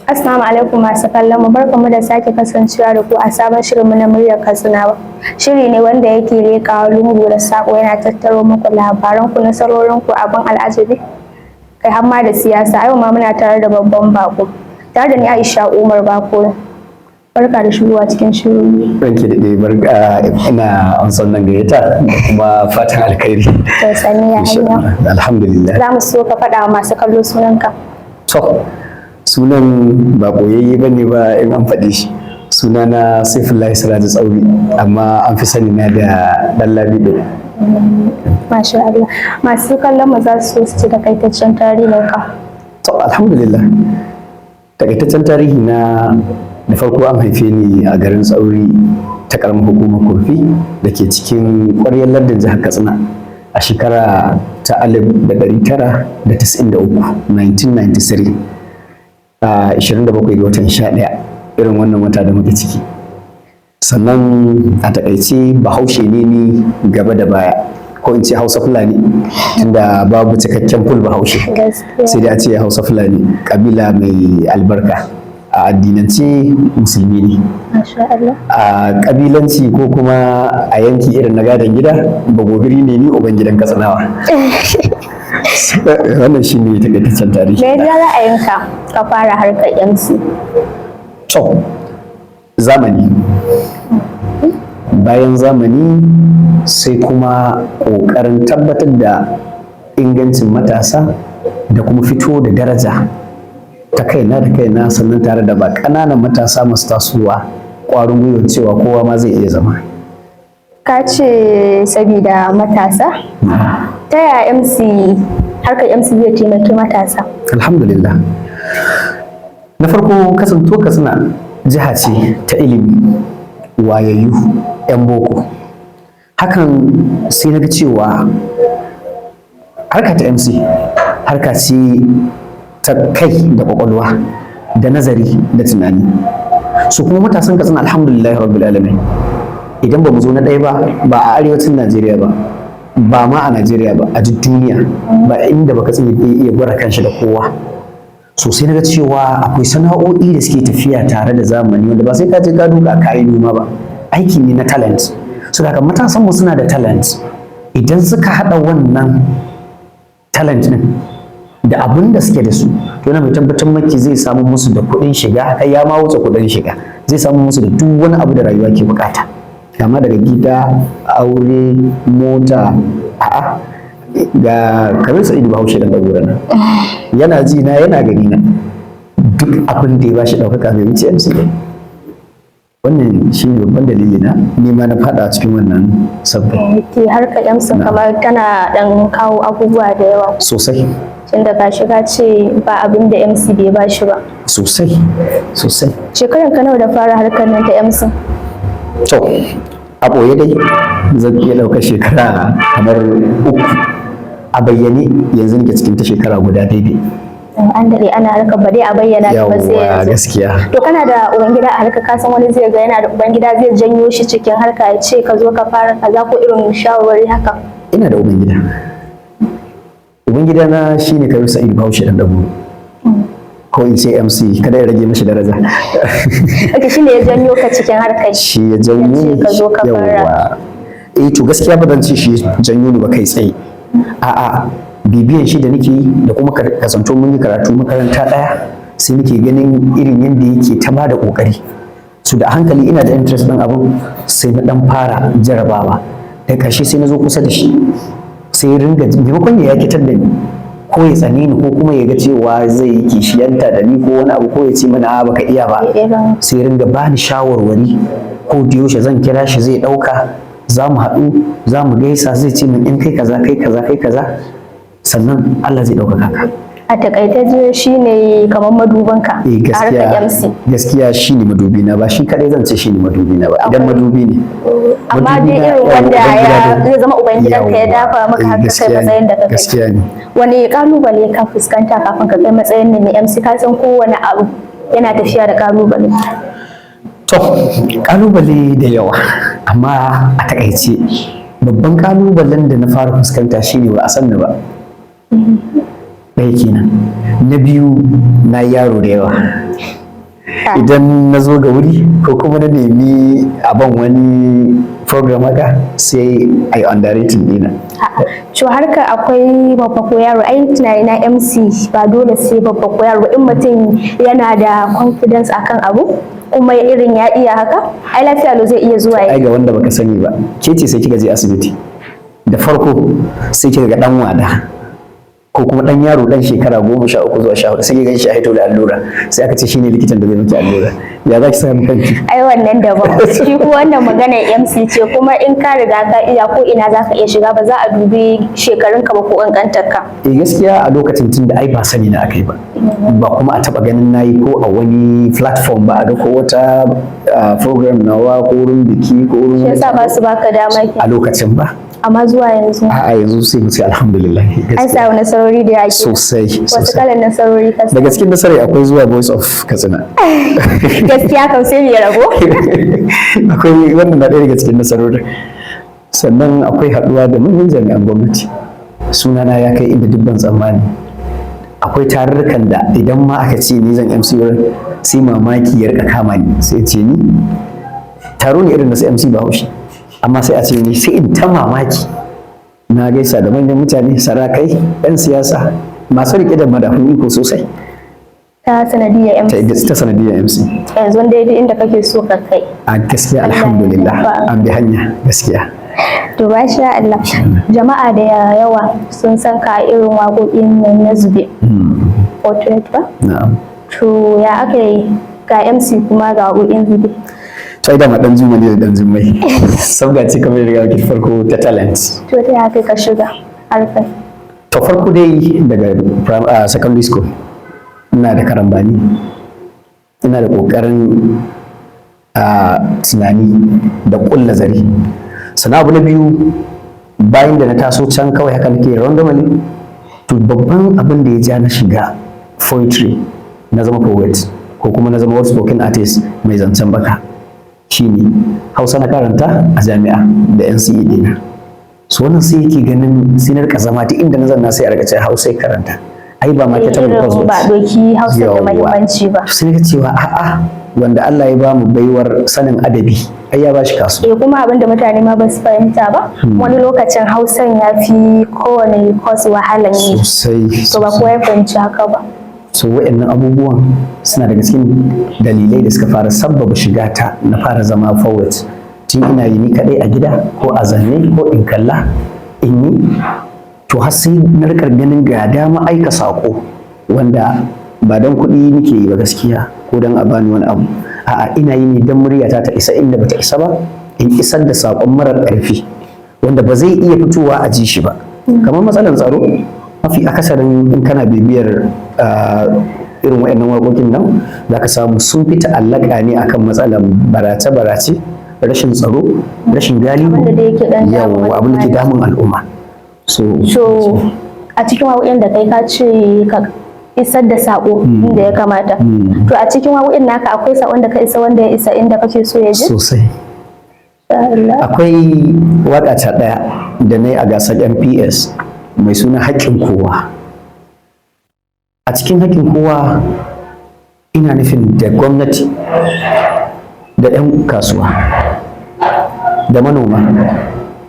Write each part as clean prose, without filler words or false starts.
Assalamu alaikum masu kallon mu, barkamu da sake kasancewa da ku a sabon shirinmu na Muryar Katsinawa. Shiri ne wanda yake leƙawa lungu da saƙo, yana tattaro muku labaran ku, nasarorin ku, abin al'ajabi, kai har ma da siyasa. Yau ma muna tare da babban bako. Tare da ni Aisha Umar Bako. Barka da shigowa cikin shirin. Ranki daɗe, barka, ina amsa wannan gayyata da kuma fatan alkhairi. To, sannu, ya hanya? Alhamdulillah. Za mu so ka faɗa wa masu kallo sunanka. To, sunan ba ɓoyayye ba ne ba in an faɗi shi. Sunana Saifullahi Siraju Tsauri, amma an fi sani na da Ɗan Lamido. Masha Allah. Masu kallon mu za su so su ji takaitaccen tarihinka. To, alhamdulillah. Takaitaccen tarihi na, da farko an haife ni a garin Tsauri ta ƙaramar hukumar Kurfi da ke cikin ƙwaryar lardin jihar Katsina a shekara ta 1993, 1993, a 27 ga watan 11, irin wannan wata da muke ciki. Sannan a takaice, Bahaushe ne ni gaba da baya, ko in ce Hausa Fulani, tunda babu cikakken full Bahaushe. Sai dai a ce Hausa Fulani, kabila mai albarka. A addinance musulmi ne. Masha Allah. A kabilanci ko kuma a yanki irin na gadon gida, Bagobiri ne ni, uban gidan Katsinawa. Wannan shi ne takaitaccen tarihi. Me ya ja ra'ayinka ka fara harkar MC? To, zamani. Bayan zamani sai kuma ƙoƙarin tabbatar da ingancin matasa da kuma fito da daraja ta kaina da kaina, sannan tare da ba ƙananan matasa masu tasowa ƙwarin gwiwa cewa kowa ma zai iya zama. Ka ce sabida matasa? Ta yaya MC, harkar MC zai taimaki matasa? Alhamdulillah. Na farko, kasanto Katsina jiha ce ta ilimi, wayayyu, 'yan boko. Hakan sai na ga cewa harka ta MC harka ce ta kai da kwakwalwa da nazari da tunani. Su kuma matasan Katsina, alhamdulillah rabbil alamin, idan ba mu zo na ɗaya ba, ba a arewacin Najeriya ba, ba ma a Najeriya ba, a duk duniya ba inda baka tsini bai iya gwara kanshi da kowa. So sai naga cewa akwai sana'o'i da suke tafiya tare da zamani wanda ba sai ka je ka duka ka yi noma ba, aiki ne na talent. So haka matasan mu suna da talent. Idan suka haɗa wannan talent din da abin da suke da su, to yana mai tabbatar maki zai samu musu da kuɗin shiga, kai ya ma wuce kuɗin shiga, zai samu musu da duk wani abu da rayuwa ke bukata, kama daga gida, aure, mota. A'a, ga kamar Sa'idu Bahaushe dan Dagora nan, yana ji na, yana gani na, duk abin da ya bashi ɗaukaka bai wuce MC ba. Wannan shi ne babban dalili na ni ma na faɗa cikin wannan sabbin. Ke harkar MC kamar tana ɗan kawo abubuwa da yawa. Sosai. Tunda ka shiga ce ba abin da MC bai bashi ba. Sosai sosai. Shekaran ka nawa da fara harkar nan ta MC? To, a ɓoye dai zan iya ɗaukar shekara kamar 3. A bayyane yanzu nake cikin ta shekara guda daidai. An daɗe ana harkar, ba dai a bayyana ta ba sai Yawwa. yanzu. Gaskiya. To, kana da ubangida a harkar? Ka san wani zai ga yana da ubangida, zai janyo shi cikin harka, ya ce ka zo ka fara kaza, ko irin shawarwari haka. Ina da ubangida. Ubangida na shine Kabir Sa'id Bahaushe dan Dabo, ko in ce MC, kada ya rage mishi daraja. Ok, shine ya janyo ka cikin harkar? Shi ya janyo. Ya ce ka zo ka fara. Yawwa. Eh, to gaskiya ba zan ce shi ya janyo ni ba kai tsaye. A'a, bibiyan shi da nake yi da kuma kasanto mun yi karatu makaranta ɗaya, sai nake ganin irin yadda yake ta ba da ƙoƙari. So da hankali ina da interest ɗin abin, sai na ɗan fara jarabawa. Da ƙarshe sai na zo kusa da shi, sai ya ringa, maimakon ya yakitar da ni ko ya tsane ni ko kuma ya ga cewa zai yi kishiyanta da ni ko wani abu, ko ya ce mana a baka iya ba, Irin sai ya ringa bani shawarwari. Ko da yaushe zan kira shi zai ɗauka, za mu haɗu, za mu gaisa, zai ce min in kai kaza, kai kaza, kai kaza, sannan Allah zai ɗaukaka ka. A takaice shine kamar madubanka Eh. a harkar Gaskiya. MC. Gaskiya shine madubi na. Ba shi kadai zan ce shine madubi na ba, idan madubi ne. Amma dai Madubi na, irin yawwa, wanda ubangida ya dai. zai zama ubangidanka ya Yawwa, dafa maka eh, har ka kai gaskiya ne, matsayin da ka kai. Gaskiya ne. Wani kalubale ka fuskanta kafin ka kai matsayin nan na MC? Ka san kowane abu yana tafiya da kalubale. To, kalubale da yawa, amma a takaice babban kalubalen da na fara fuskanta shine ba a san ni ba. Ɗaya kenan. Na biyu, na yi yaro da yawa. Idan na zo ga wuri ko kuma na nemi a ban wani program haka, sai a yi underrating dina. A'a, to harka akwai babba ko yaro, ai tunani na MC ba dole sai babba ko yaro ba. In mutum yana da confidence akan abu kuma irin ya iya haka, ai lafiya lau zai iya zuwa Ai yi. ga wanda baka sani ba, ke ce sai kika je asibiti da farko, sai kika ga dan wada ko kuma dan yaro dan shekara 13 zuwa 14, sai kika gan shi a hito da allura, sai aka ce shine likitan da zai miki allura, ya za ki samu kanki? Ai wannan daban, shi kuma wannan maganar MC ce. Kuma in ka riga ka iya, ko ina za ka iya shiga, ba za a dubi shekarunka ba ko kankantar ka. Eh, gaskiya a lokacin, tun da ai ba sani na akai ba, ba kuma a taba ganin nayi ko a wani platform ba, a ga ko wata program nawa ko wurin biki ko wurin Shi wani yasa ba taro su baka dama ke. A lokacin ba. Amma zuwa yanzu? A'a, yanzu sai mu ce alhamdulillah, An gaskiya. samu nasarori da yake. Sosai. Wasu Sosai. kalan nasarori ka samu? Daga cikin nasarai akwai zuwa Voice of Katsina. Gaskiya kam, sai mai rabo. Akwai wannan, na ɗaya daga cikin nasarorin. Sannan akwai haɗuwa da manyan jami'an gwamnati, sunana ya kai inda dubban tsammani. Akwai tarurrukan da idan ma aka ce ni zan MC wurin, sai mamaki ya rika kama ni, sai ce ni taro ne irin na su MC Bahaushe, amma sai a ce ni, sai in ta mamaki. Na gaisa da manyan mutane, sarakai, 'yan siyasa, masu rike da madafun iko sosai. Ta sanadiyar Ta MC. Ta sanadiyar MC. Yanzu dai duk inda kake so ka kai. A gaskiya, Allah ya alhamdulillah, nufa. an bi hanya gaskiya. To, masha Allah. Jama'a da yawa sun san ka a irin waƙoƙin nan na zube, portrait ba? Na'am. To, ya aka yi ga MC kuma ga waƙoƙin zube? To, ai dama dan juma ne da dan jummai, sabga ce kamar yadda ga farko ta talent. To, ta ya kai ka shiga harkar? To, farko dai daga secondary school ina da karambani, ina da kokarin tunani da kulla zare. Sannan abu na biyu, bayan da na taso can kawai haka nake randomly. To, babban abin da ya ja na shiga poetry, na zama poet ko kuma na zama spoken artist mai zancen baka, shine Hausa na karanta a jami'a da NCE dina. So wannan sai yake ganin sai na rika zama duk inda na zanna sai a rika cewa Hausa ya karanta, ai ba marketable course Irin ba ba. doki Hausa da Yawwa. mahimmanci ba. Sai na cewa a'a, wanda Allah ya ba mu baiwar sanin adabi, ai ya bashi kaso. Eh, kuma abin da mutane ma ba su fahimta ba, wani lokacin Hausan ya fi kowane course wahalan yi. Sosai. To, ba kowa ya fahimci haka ba. So waɗannan abubuwan suna daga cikin dalilai da suka fara sabbaba shiga ta na fara zama poet, tun ina yi ni kaɗai a gida ko a zanne ko in kalla in yi. To, har sai na rika ganin ga dama aika saƙo, wanda ba don kuɗi nake yi ba gaskiya, ko don a bani wani abu. A'a, ina yi ne don muryata ta isa inda bata isa ba, in isar da saƙon marar ƙarfi wanda ba zai iya fitowa a ji shi ba, kamar matsalar tsaro. Mafi akasarin in kana bibiyar irin waɗannan waƙoƙin nan, za ka samu sun fi ta'allaka ne akan matsalar barace-barace, rashin tsaro, rashin galihu. Abin da dai yake ɗan damun Yawwa, abin da ke al'umma. Damun al'umma. So So a cikin waƙoƙin da kai, ka ce ka isar da saƙo inda ya kamata. To, a cikin waƙoƙin naka akwai saƙon da ka isa wanda ya isa inda kake so ya je? Sosai. Insha Allah. Akwai waƙa ta ɗaya da na yi a gasar MPS mai suna "Haƙƙin Kowa". A cikin "Haƙƙin Kowa" ina nufin da gwamnati da 'yan kasuwa da manoma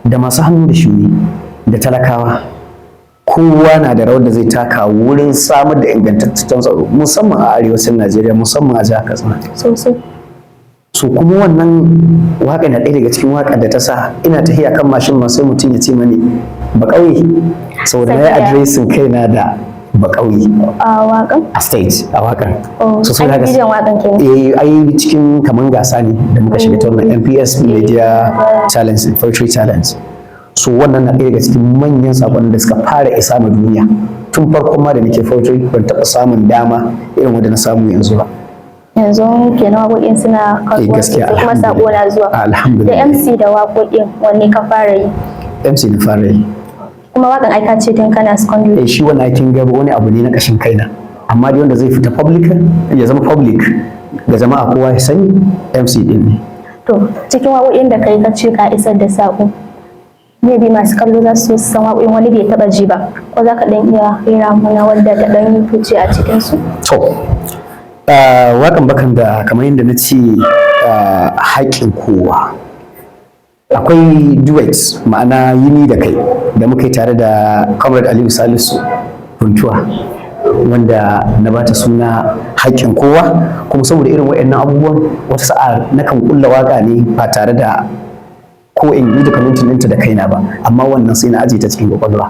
da masu hannu da shuni da talakawa, kowa na da rawar da zai taka wurin samar da ingantaccen tsaro, musamman a arewacin Najeriya, musamman a jihar Katsina. Sosai. So kuma wannan waƙa na ɗaya daga cikin waƙar da ta sa ina tafiya kan mashin ma sai mutum ya ce mani ba ƙauye, saboda na yi Saboda- addressing kaina da ba ƙauye. A waƙan? A stage, a waƙar. Oh, So an saboda yi haka bidiyon waƙan kenan? Eh, ai cikin kaman gasa ne da muka shiga ta wannan MPS Media Challenge, Poetry Challenge. So wannan na ɗaya daga cikin manyan saƙonin da suka fara isa ma duniya. Tun farkon ma da nake poetry, ban taɓa samun dama irin wanda na samu yanzu ba. Yanzu kenan waƙoƙin suna Eh, karɓuwa gaskiya. sosai kuma saƙo na zuwa. Alhamdulillah. Da MC da waƙoƙin, wanne ka fara yi? MC na fara yi. Kuma waƙan ai ka ce tun kana secondary. Eh, shi wannan aikin gaba wani abu ne na kashin kaina, amma dai wanda zai fita public, ya zama public ga jama'a, kowa ya sani, MC din ne. To, cikin waƙoƙin da kai ka ce ka isar da saƙo. Maybe masu kallo za su san waƙoƙin, wani bai taɓa ji ba. Ko za ka ɗan iya rera mana wanda ta ɗan yi fice a cikin su? To, waƙan bakan da kamar yadda na ce, haƙƙin kowa. Akwai duet, ma'ana yini da kai, da muka yi tare da Comrade Aliyu Salisu Funtuwa, wanda na bata suna "Haƙƙin Kowa". Kuma saboda irin waɗannan abubuwan, wata sa'a nakan ƙulla waƙa ne ba tare da ko in yi documenting ɗinta da kaina ba, amma wannan sai na ajiye ta cikin ƙwaƙwalwa.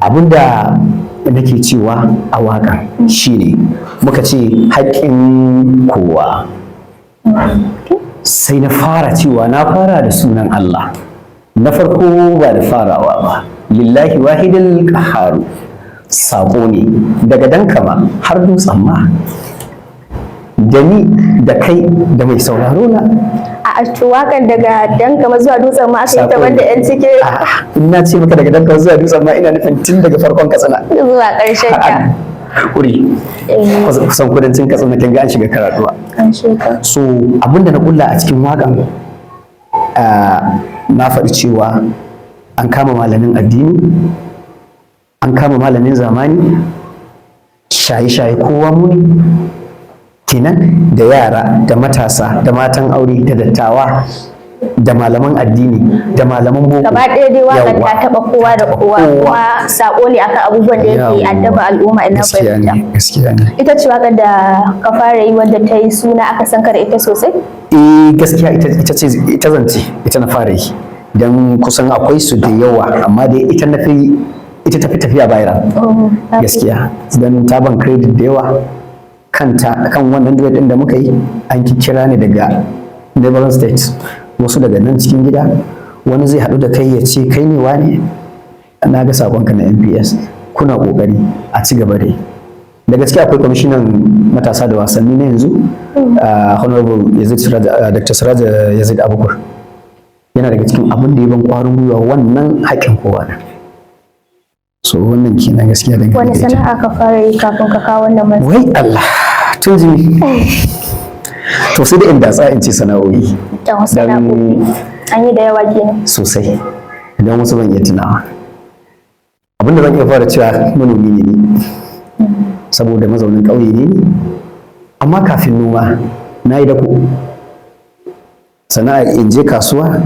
Abinda nake cewa a waƙa shine, muka ce haƙƙin kowa, sai na fara cewa na fara da sunan Allah na farko ba da farawa ba, lillahi wahidil qaharu, saƙo ne daga Dankama har Dutsen Ma, da ni da kai da mai sauraro na. A to, waƙan daga Dankama zuwa Dutsen Ma aka yi ta, banda yan cike? A'a, in na ce maka daga Dankama zuwa Dutsen Ma, ina nufin tun daga farkon Katsina zuwa ƙarshen ta. Kuri kusan kudancin Katsina, kin ga an shiga Karatuwa. An shiga. So abinda na kulla a cikin waƙan, na faɗi cewa an kama malamin addini, an kama malamin zamani, shaye-shaye kowa muni kenan, da yara da matasa da matan aure da dattawa da malaman addini da malaman boko. Gaba ɗaya dai waƙar Yawwa. ta taɓa kowa da taɓa kowa, kowa. kuma saƙo ne akan abubuwan da yake Yawwa. addaba al'umma, ina Gaskiya fahimta. ne, gaskiya ne. Ita ce waƙar da ka fara yi wadda ta yi suna aka san ka da ita sosai? Eh, gaskiya ita ce, ita zance ita na fara yi, don kusan akwai su da yawa, amma dai ita na fi, ita tafi tafiya viral. Oh, ta fi. Gaskiya, don ta ban credit da yawa kanta. Kan wannan duet din da muka yi, an kira ni daga neighboring states, wasu daga nan cikin gida. Wani zai haɗu da kai ya ce, "Kai ne wane? Na ga sakonka na MPS, kuna kokari, a ci gaba dai." Da gaskiya akwai kwamishinan matasa da wasanni na yanzu, Honorable Yazid Siraj, Dr. Siraj Yazid Abukur, yana daga cikin abin da ya ban kwarin gwiwa wannan "Haƙƙin Kowa" na. So wannan kenan gaskiya dangane Wani da ita. sana'a ka fara yi kafin ka kawo wannan matsayi? Wai Allah, tun jini to, sai da in datsa in ce sana'o'i. Da wasu sana'o'i an yi da yawa kenan. Sosai, idan wasu ban iya tunawa. Abinda zan iya fara cewa, manomi ne ni, saboda mazaunin ƙauye ne ni. Amma kafin noma na yi dako, sana'a in je kasuwa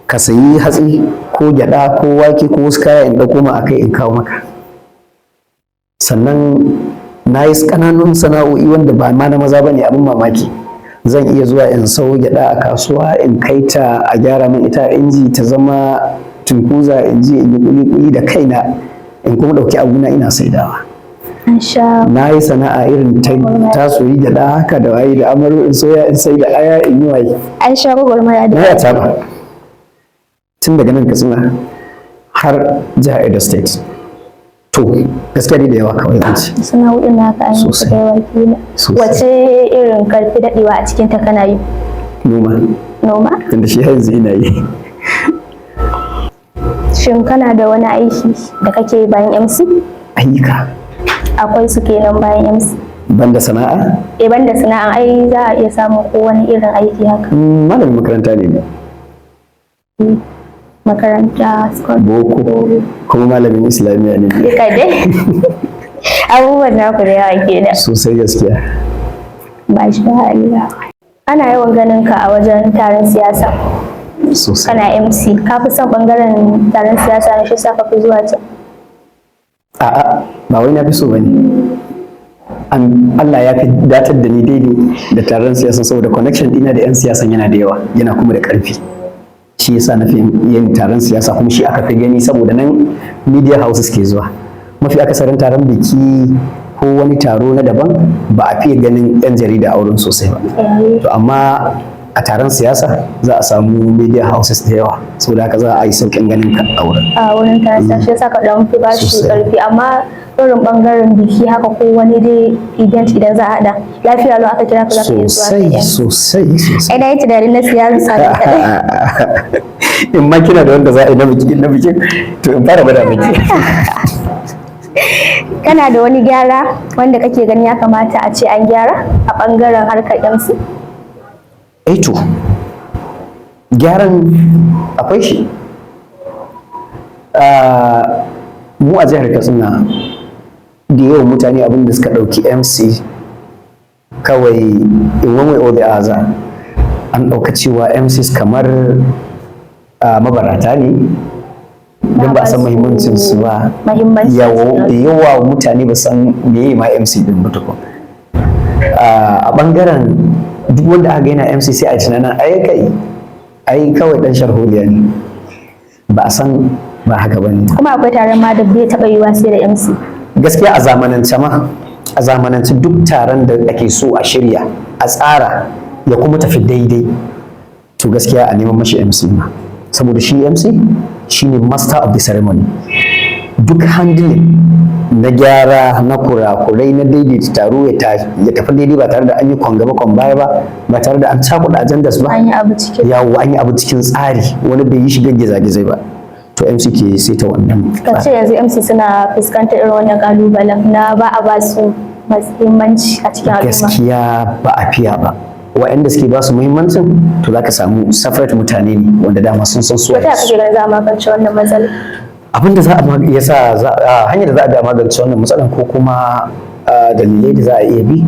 ka sayi hatsi ko gyada ko wake ko wasu kaya, in ɗauko ma akai in kawo maka. Sannan na yi ƙananun sana'o'i wanda ba ma na maza ba ne. Abin mamaki, zan iya zuwa in sau gyada a kasuwa, in kai ta a gyara min ita a inji ta zama tunkuza, in je in yi kuli-kuli da kaina, in kuma ɗauki abuna ina saidawa. An sha. Na yi sana'a irin ta tasoyi gyada haka da waye da amaro, in soya in sai da aya, in yi waye. An sha gwagwarmaya da Na yi acaɓa tun daga nan Katsina har jihar Edo State. To, gaskiya dai da yawa kawai zan ce. Sana'o'in naka an yi su Sosai. da yawa kenan. Sosai. Wace irin karfi daɗewa a cikin ta kana yi? Noma. Noma? Tunda shi har yanzu ina yi. Shin kana da wani aiki da kake yi bayan MC? Ayyuka? Akwai su kenan bayan MC? Banda sana'a? Eh, banda sana'a, ai za a iya samun ko wani irin aiki haka. Malamin makaranta ne ni. Makaranta, school? Boko, kuma malamin islamiyya ne. Duka dai. Abubuwan naku da yawa kenan. Sosai gaskiya. Masha Allah. Ana yawan ganin ka a wajen taron siyasa. Sosai. Kana MC. Ka fi son bangaren taron siyasa ne, shi sa ka fi zuwa can? A'a, ba wai na fi so bane. An Allah ya fi datar da ni daidai da taron siyasa, saboda connection dina da 'yan siyasan yana da yawa, yana kuma da ƙarfi. Shi yasa na fi yin taron siyasa, kuma shi aka fi gani, saboda nan media houses ke zuwa. Mafi akasarin taron biki ko wani taro na daban, ba a fiye ganin 'yan jarida a wurin sosai ba. To, amma a taron siyasa za a samu media houses da yawa, saboda haka za a yi sauƙin ganin ka a wurin. A wurin taron siyasa, shi yasa ka dan fi bashi Sosai. karfi. Amma irin bangaren biki haka ko wani dai event, idan za a hada lafiya lau aka kira ka, za ka iya zuwa ka Sosai. yi. Sosai sosai. Ai na yi tunanin na siyasa ne kaɗai. In ma kina da wanda za a yi na bikin, to in fara gwada miki. Kana da wani gyara wanda kake gani ya kamata a ce an gyara a bangaren harkar MC? Eh to, gyaran akwai shi. Mu a jihar Katsina, da yawan mutane abin da suka ɗauki MC kawai, in one way or the other, an ɗauka cewa MCs kamar mabarata ne, don ba a san muhimmancin su ba. Mahimmanci. Da yawa mutane ba san meye ma MC din ba tukun. A bangaren duk wanda aka ga yana MC, sai a tunanin ai kai ai kawai dan sharholiya ne. Ba a san ba haka bane. Kuma akwai taron ma da bai taɓa yiwuwa sai da MC. Gaskiya, a zamanance ma, a zamanance duk taron da ake so a shirya, a tsara, ya kuma tafi daidai, to gaskiya a neman mashi MC ma, saboda shi MC shine master of the ceremony. Duk handling na gyara, na kurakurai, na daidaita taro ya tafi daidai, ba tare da an yi kwan gaba kwan baya ba, ba tare da an cakuɗa agendas ba. An yi abu cikin Yawo, an yi abu cikin tsari, wani bai yi shiga gizagizai ba. To MC ke saita wannan. Ka ce yanzu MC suna fuskantar irin wannan kalubalen na ba a ba su muhimmanci a cikin al'umma? Gaskiya ba a fiya ba. Waɗanda suke ba su muhimmancin, to za ka samu separate mutane ne wanda dama sun san su. Wata kake ganin za a magance wannan matsala? Abin da za a yasa hanyar da za a bi a magance wannan matsalan, ko kuma dalilai da za a iya bi,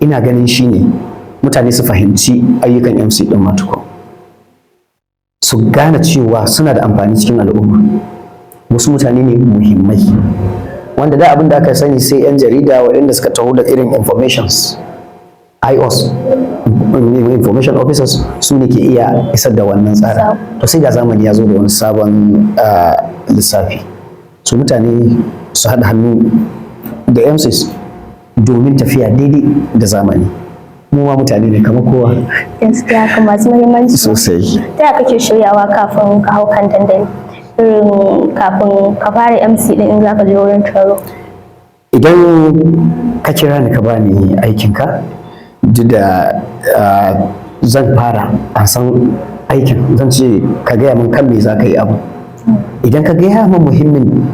ina ganin shine mutane su fahimci ayyukan MC din ma tukun, su gane cewa suna da amfani cikin al'umma. Wasu mutane ne muhimmai wanda da abin da aka sani sai 'yan jarida waɗanda suka taho da irin informations, IOs, information officers, su ne ke iya isar da wannan tsarin. To sai ga zamani ya zo da wani sabon lissafi. Su mutane su haɗa hannu da MCs domin tafiya daidai da zamani. Mu ma mutane ne kamar kowa. Gaskiya kan masu muhimmanci. Sosai. Ta yaya kake shiryawa kafin ka hau kan dandali, irin kafin ka fara MC din, in zaka je wurin taro? Idan ka kira ni ka bani aikinka, duk da zan fara an san aikin, zan ce ka gaya min kan me za ka yi abu. Idan ka gaya min muhimmin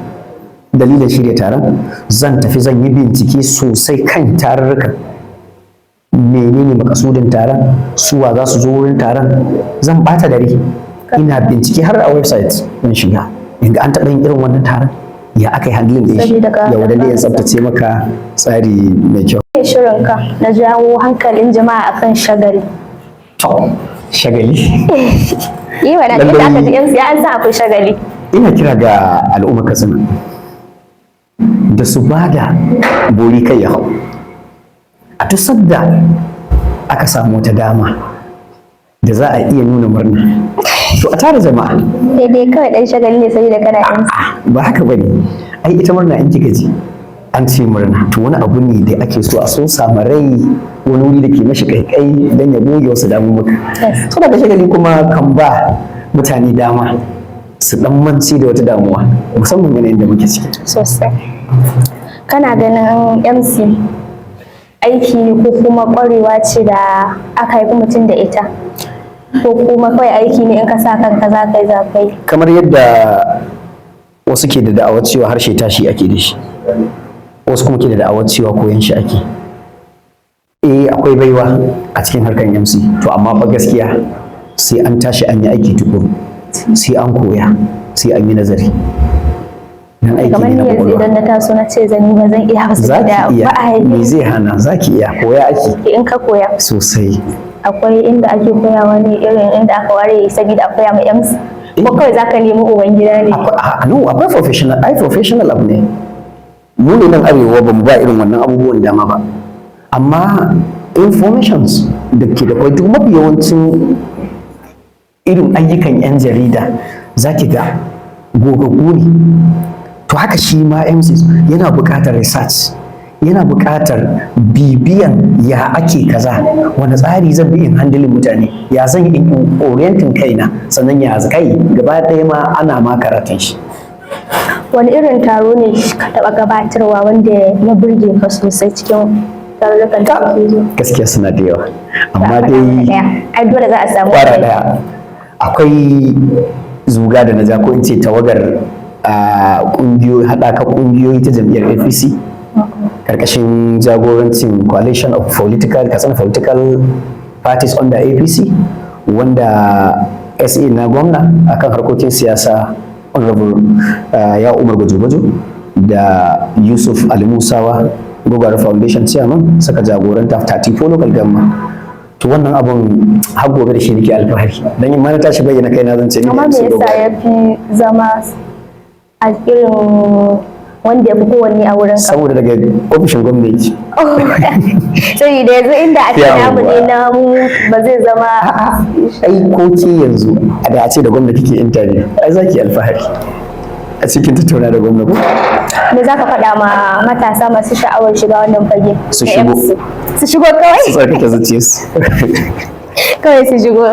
dalilin shirya taron, zan tafi zan yi bincike sosai kan tarurrukan, menene makasudin taron, suwa za su zo wurin taron. Zan bata dare ina bincike, har a website zan shiga in ga an taɓa yin irin wannan taron, ya aka yi handling ɗin shi. Sabida Ya wadanda ya tsaftace maka tsari mai kyau. Me shirinka na jawo hankalin jama'a akan shagali? To, shagali. Yi mana, inda aka ji MC an san akwai shagali. Ina kira ga al'ummar Katsina da su ba da bori kai ya hau. A duk sadda aka samu wata dama da za a iya nuna murna, to a tara jama'a. Sai dai kawai dan shagali ne saboda kana MC? Ba haka bane. Ai ita murna, in kika ji an ce murna, to wani abu ne da ake so a so samu rai wani wuri da ke mashi kaikai don ya goge wasu damummuka. So daga shagali kuma kan ba mutane dama su dan manci da wata damuwa, musamman yanayin da muke ciki. Sosai. Kana ganin MC aiki ne ko kuma ƙwarewa ce da aka haifi mutum da ita, ko kuma kawai aiki ne in ka sa kanka za ka yi, za ka yi? Kamar yadda wasu ke da da'awar cewa harshe tashi ake da shi, wasu kuma ke da da'awar cewa koyon shi ake. Eh, akwai baiwa a cikin harkar MC, to amma fa gaskiya sai an tashi an yi aiki tukuru, sai an koya, sai an yi nazari, dan aiki Kamar ne ni na yanzu, kwakwalwa. idan na taso na ce zan yi, ba zan iya ba Za saboda ki iya. ba a haife Me zai hana? Za ki iya, koya ake. In ka koya. Sosai. Akwai inda ake koyawa ne, irin inda aka ware saboda a koya ma MC, ko kawai za ka nemi uban gida ne? Akwai, no, akwai professional, ai professional abu ne. Mu ne nan arewa ba mu ba irin wannan abubuwan dama ba, amma informations da ke da kwai, duk mafi yawancin irin ayyukan 'yan jarida za ki ga gogaggu ne. To haka shi ma MCs yana buƙatar research, yana buƙatar bibiyan ya ake kaza, wani tsari zan bi in handling mutane, ya zan yi in orienting kaina, sannan ya kai gaba ɗaya ma ana ma karatun shi. Wani irin taro ne ka taɓa gabatarwa wanda ya burge ka sosai cikin tarurrukan da kake zuwa? Gaskiya suna da yawa, amma Za a faɗa maka dai ɗaya. Ai dole za a samu kwara wani. ɗaya, akwai zuga da na ja, ko in ce tawagar a kungiyoyi, haɗaka kungiyoyi ta jam'iyyar APC karkashin jagorancin coalition of political Katsina political parties under APC, wanda SA na gwamna akan harkokin siyasa, Honorable ya Umar Gwajo da Yusuf Ali Musawa, Gogara Foundation chairman, suka jagoranta 34 local government. To, wannan abun har gobe da shi nake alfahari, dan in ma na tashi bayyana kaina zan ce ni ne Amma me MC yasa Gogara. ya fi zama a irin wanda ya fi kowanne a wurin ka? Saboda daga ofishin gwamnati. Saboda yanzu inda a ce namu ne na mu ba zai zama Ai ko ke yanzu a da a ce da gwamnati ke interview, ai zaki alfahari a cikin tattauna da gwamnati ko? Me za ka faɗa ma matasa masu sha'awar shiga wannan fage Su na shigo. MC? Su shigo kawai? Su tsarkake zuciyarsu. Kawai su shigo.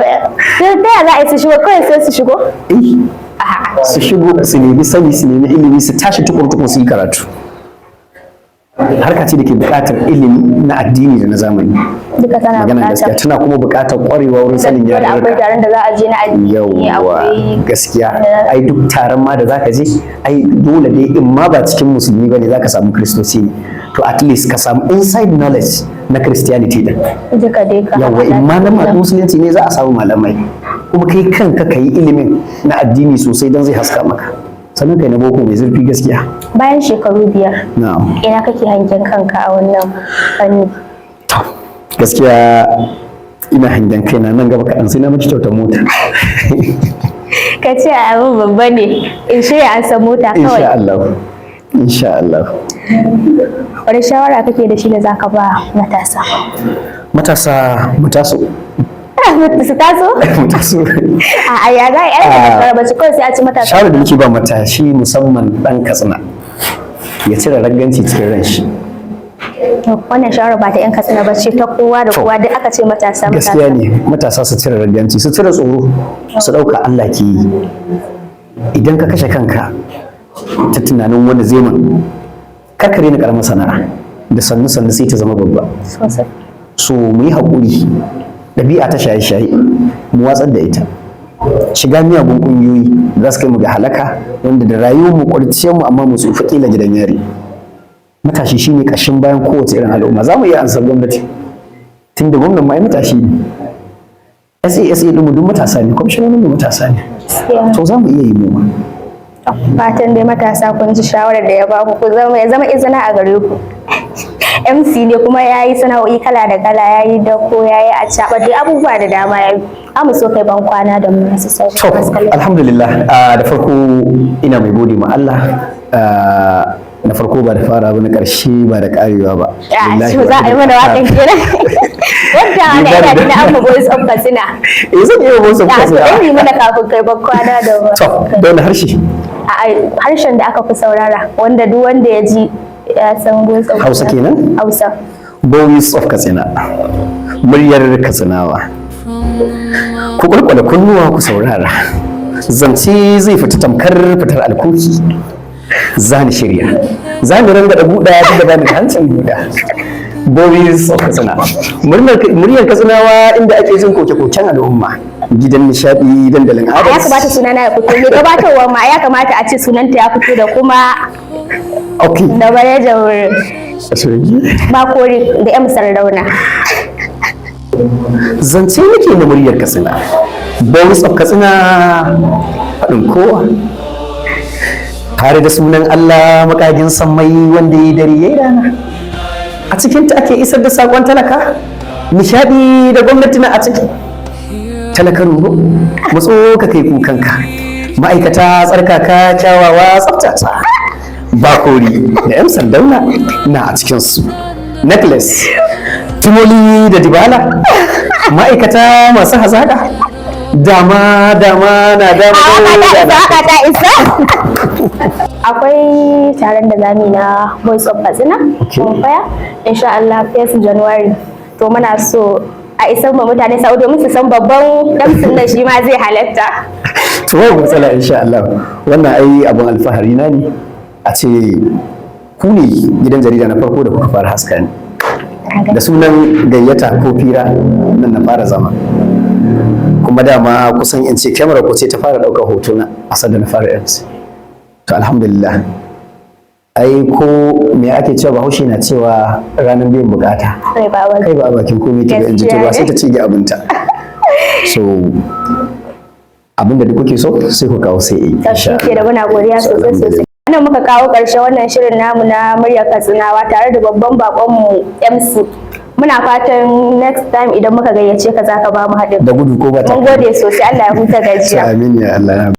To, ta yaya za a yi su shigo kawai? Sai su shigo? Eh, su shigo, su nemi sani, su nemi ilimi, su tashi tukur-tukur su yi karatu. Harka ce da ke buƙatar ilimi na addini da na zamani. Duka tana Maganar gaskiya, buƙatar. tana kuma buƙatar ƙwarewa wurin sanin Dole akwai yarurruka. taron da za a je na addini. Yawwa. Akwai Gaskiya, ai duk taron ma da zaka je, ai dole dai in ma ba cikin musulmi bane zaka samu kristoci ne, to at least ka samu inside knowledge na Christianity din. Duka dai ka Yawwa, in ma na musulunci ne za a samu malamai, kuma kai kanka ka yi ilimin na addini sosai don zai haska maka, sannan kai na boko mai zurfi, gaskiya. Bayan shekaru 5, Na'am. ina kake hangen kanka a wannan fanni? To, gaskiya ina hangen kaina nan gaba kaɗan sai na miki kyautar mota. Ka ce abin babba ne, in shirya an san mota Insha kawai. Allah, insha Allah. Wani shawara kake da shi da zaka ba matasa? Matasa, mu taso. Su taso? Mu taso. A ya za a yi da bace kawai sai a ci matasa. Shawarar da muke ba matashi, musamman ɗan Katsina, ya cire ragganci cikin ran shi. Wannan shawara ba ta yan Katsina ba ce, ta kowa da kowa duk aka ce matasa, matasa. Gaskiya ne, matasa su cire ragganci, su cire tsoro, su ɗauka Allah ke yi. Idan ka kashe kanka ta tunanin wanda zai man, kar ka rena karamar sana'a, da sannu sannu sai ta zama babba. Sosai. So mu yi haƙuri, ɗabi'a ta shaye-shaye mu watsar da ita, shiga miyagun ƙungiyoyi za su kai mu ga halaka, wanda da rayuwar mu, ƙwarciyar mu, amma mu tsufa ƙila gidan yari. Matashi shine ƙashin bayan kowace irin al'umma. Za mu iya ansar gwamnati, tunda gwamnan ma ai matashi ne, SASA ɗinmu duk matasa ne, kwamishinonin mu matasa ne. Gaskiya. To, za mu iya yi mu ma. Fatan dai matasa kun ji shawarar da ya baku, ku zama ya zama izina a gare ku. MC ne, kuma ya yi sana'o'i kala da kala, ya yi dako, ya yi acaɓa, dai abubuwa da dama ya yi. Amu so kai ban kwana da mu masu sauran To, masu kallon. alhamdulillah, da farko ina mai gode ma Allah. Na farko ba da fara ba, na ƙarshe ba da ƙarewa ba. A Lillahi shi za a yi mana waƙan kenan. Wanda wani Ni ba ina da- tuna amma Voice of Katsina. Eh, zan iya Voice of Da su Katsina. ɗan yi mana kafin kai ban kwana da mu. To, da wani harshe? A harshen da aka fi saurara, wanda duk wanda ya ji ya san Voice of Hausa Katsina. kenan? Hausa. Voice of Katsina. Muryar Katsinawa. Ku kwalkwale kunnuwa ku saurara. Zance zai fita tamkar fitar alkoki. Za ni shirya. Za ni ranga da buɗa duk da bani da hancin buɗa. Voice of Katsina. Muryar Katsinawa, inda ake jin koke-koken al'umma. Gidan nishaɗi, dandalin Ya adalci. kamata sunana ya fito, mai gabatarwa ma ya kamata a ce sunanta ya fito, da kuma da manajan wurin. Sorry. Bakori da M Sardauna. Zance nake na muryar Katsina. Voice of Katsina, faɗin kowa. Tare da sunan Allah, makagin sammai, wanda ya dare ya yi rana. A cikinta ake isar da saƙon talaka, nishaɗi da gwamnati na a ciki. Talaka rugo, matso ka kai kukanka. Ma'aikata tsarkaka, kyawawa, tsaftata. Bakori da 'yan sandauna na a cikinsu. Necklace, tumoli da dibala, ma'aikata masu hazaƙa. Dama dama na dama. A da waka ta isa. Akwai taron da zamu yi na Voice of Katsina Bonfire, insha Allah 1 January. To, muna so a isar ma mutane sa'o domin su san babban damsin nan shi ma zai halatta. To, babu matsala, insha Allah. Wannan ai abun alfahari na ne a ce ku ne gidan jarida na farko da kuka fara haska ni da sunan gayyata ko fira nan na fara zama, kuma dama kusan in ce kyamara ko ce ta fara ɗaukar hoto na a sanda na fara MC. To, alhamdulillah, ai ko me ake cewa, Bahaushe na cewa ranar biyan bukata Kai ba kai ba a bakin komai ta ga in ji ba sai ta ci abinta. So Abinda duk kuke so, sai ku kawo, sai yi. To shi ke da, muna godiya sosai sosai. Nan muka kawo ƙarshen wannan shirin namu na Muryar Katsinawa tare da babban baƙonmu MC. Muna fatan next time idan muka gayyace ka, zaka ba mu haɗin. Da gudu ko ba. Mun gode sosai, Allah ya huta gajiya. Amin ya Allah.